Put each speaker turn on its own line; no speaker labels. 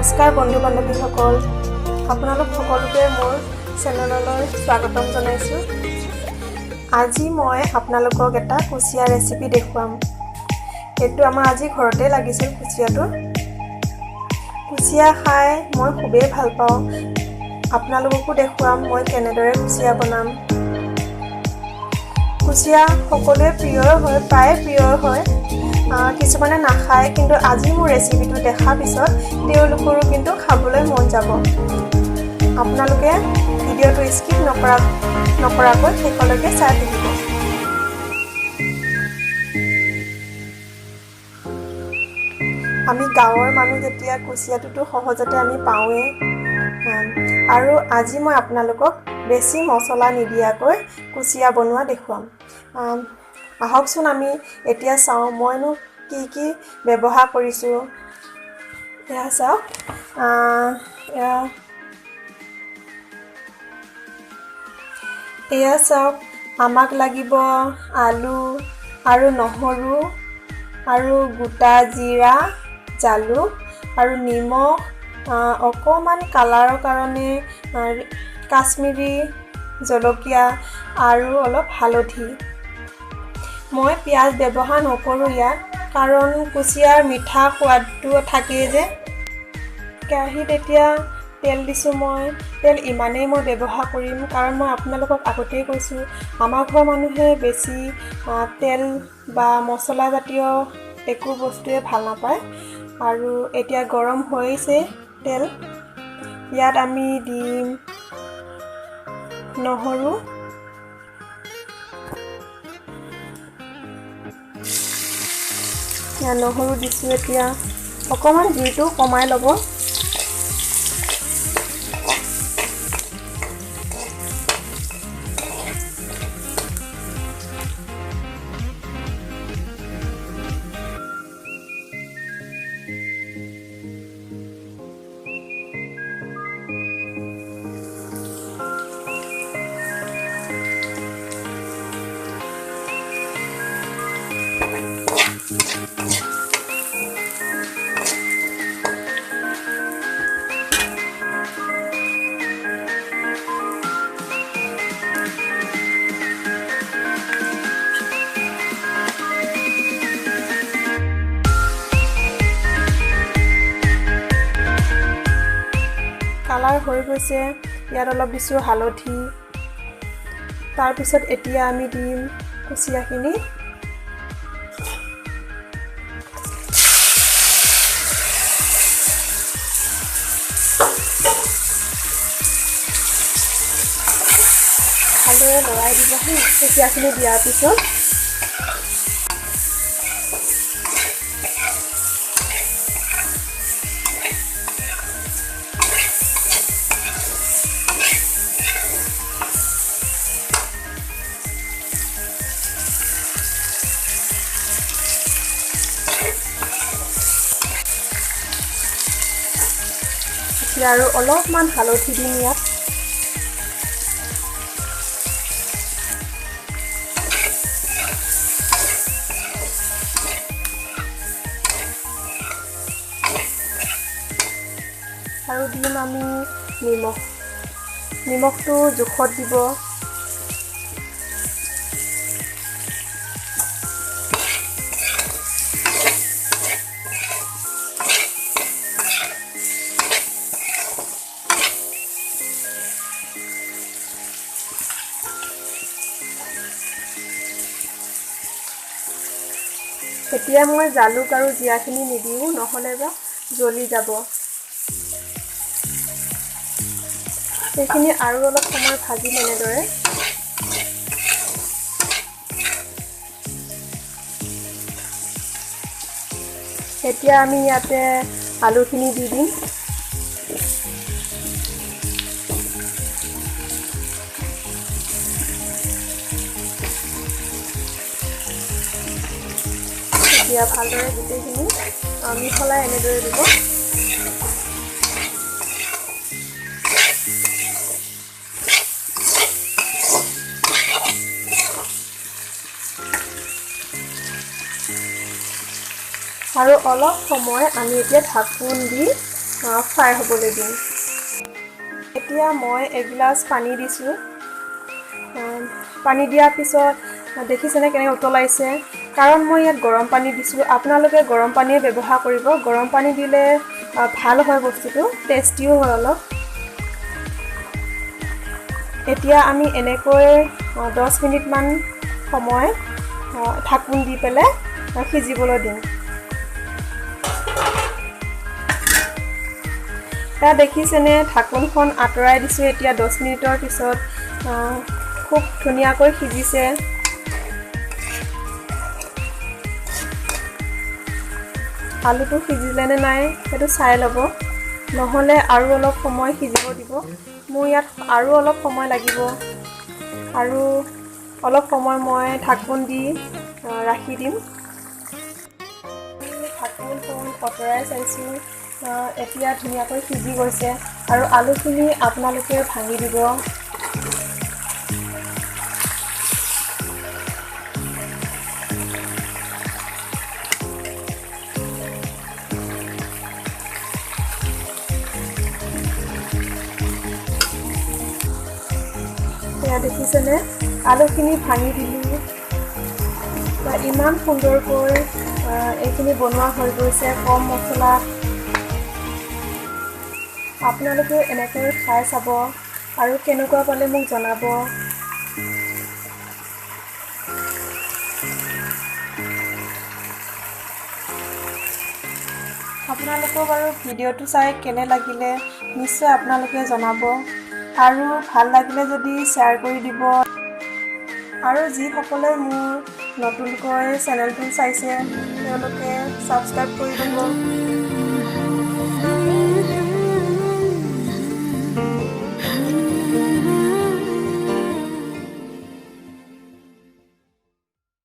নমস্কাৰ বন্ধু বান্ধৱীসকল, আপোনালোক সকলোকে মোৰ চেনেললৈ স্বাগতম জনাইছোঁ। আজি মই আপোনালোকক এটা কুচিয়া ৰেচিপি দেখুৱাম। এইটো আমাৰ আজি ঘৰতে লাগিছিল কুচিয়াটো। কুচিয়া খাই মই খুবেই ভাল পাওঁ। আপোনালোককো দেখুৱাম মই কেনেদৰে কুচিয়া বনাম। কুচিয়া সকলোৱে প্ৰিয় হয়, প্ৰায়ে প্ৰিয় হয়। কিছুমানে নাখায়, কিন্তু আজি মোৰ ৰেচিপিটো দেখাৰ পিছত তেওঁলোকৰো কিন্তু খাবলৈ মন যাব। আপোনালোকে ভিডিঅ'টো স্কিপ নকৰাকৈ শেষলৈকে চাই থাকিব। আমি গাঁৱৰ মানুহ যেতিয়া কুচিয়াটোতো সহজতে আমি পাওঁৱেই। আৰু আজি মই আপোনালোকক বেছি মছলা নিদিয়াকৈ কুচিয়া বনোৱা দেখুৱাম। আহকচোন আমি এতিয়া চাওঁ মইনো কি কি ব্যৱহাৰ কৰিছোঁ। এয়া চাওক, এয়া চাওক, আমাক লাগিব আলু আৰু নহৰু আৰু গোটা জিৰা, জালুক আৰু নিমখ, অকণমান কালাৰৰ কাৰণে কাশ্মীৰী জলকীয়া আৰু অলপ হালধি। মই পিঁয়াজ ব্যৱহাৰ নকৰোঁ ইয়াত, কাৰণ কুচিয়াৰ মিঠা সোৱাদটো থাকেই যে। কেৰাহীত এতিয়া তেল দিছোঁ মই। তেল ইমানেই মই ব্যৱহাৰ কৰিম, কাৰণ মই আপোনালোকক আগতেই কৈছোঁ আমাৰ ঘৰৰ মানুহে বেছি তেল বা মছলাজাতীয় একো বস্তুৱে ভাল নাপায়। আৰু এতিয়া গৰম হৈছে তেল, ইয়াত আমি দিম নহৰু, নহৰু দিছোঁ। এতিয়া অকণমান জুইটো কমাই ল'ব। কালাৰ হৈ গৈছে, ইয়াত অলপ দিছোঁ হালধি। তাৰপিছত এতিয়া আমি দিম কুচিয়াখিনি। ভালদৰে লৰাই দিব কুচিয়াখিনি দিয়াৰ পিছত। এতিয়া আৰু অলপমান হালধি দিম ইয়াত। আৰু দিম আমি নিমখ। নিমখটো জোখত দিব। এতিয়া মই জালুক আৰু জিৰাখিনি নিদিওঁ, নহ'লে বা জ্বলি যাব। এইখিনি আৰু অলপ সময় ভাজিম এনেদৰে। এতিয়া আমি ইয়াতে আলুখিনি দি দিম। এতিয়া ভালদৰে গোটেইখিনি মিহলাই এনেদৰে দিব। আৰু অলপ সময় আমি এতিয়া ঢাকোন দি ফ্ৰাই হ'বলৈ দিম। এতিয়া মই এগিলাচ পানী দিছোঁ। পানী দিয়াৰ পিছত দেখিছেনে কেনেকৈ উতলাইছে, কাৰণ মই ইয়াত গৰম পানী দিছোঁ। আপোনালোকে গৰম পানীয়ে ব্যৱহাৰ কৰিব, গৰম পানী দিলে ভাল হয়, বস্তুটো টেষ্টিও হয় অলপ। এতিয়া আমি এনেকৈ 10 মিনিটমান সময় ঢাকোন দি পেলাই সিজিবলৈ দিম। তাত দেখিছেনে ঢাকোনখন আঁতৰাই দিছোঁ। এতিয়া 10 মিনিটৰ পিছত খুব ধুনীয়াকৈ সিজিছে। আলুটো সিজিলে নে নাই সেইটো চাই ল'ব, নহ'লে আৰু অলপ সময় সিজিব দিব। মোৰ ইয়াত আৰু অলপ সময় লাগিব, আৰু অলপ সময় মই ঢাকোন দি ৰাখি দিম। ঢাকোনখন আঁতৰাই চাইছোঁ, এতিয়া ধুনীয়াকৈ সিজি গৈছে। আৰু আলুখিনি আপোনালোকে ভাঙি দিব। এয়া দেখিছেনে আলুখিনি ভাঙি দিলোঁ। ইমান সুন্দৰকৈ এইখিনি বনোৱা হৈ গৈছে কম মছলাত। আপোনালোকেও এনেকৈ খাই চাব আৰু কেনেকুৱা পালে মোক জনাব। আপোনালোকৰ বাৰু ভিডিঅ'টো চাই কেনে লাগিলে নিশ্চয় আপোনালোকে জনাব, আৰু ভাল লাগিলে যদি শ্বেয়াৰ কৰি দিব। আৰু যিসকলে মোৰ নতুনকৈ চেনেলটো চাইছে তেওঁলোকে ছাবস্ক্ৰাইব কৰি দিব।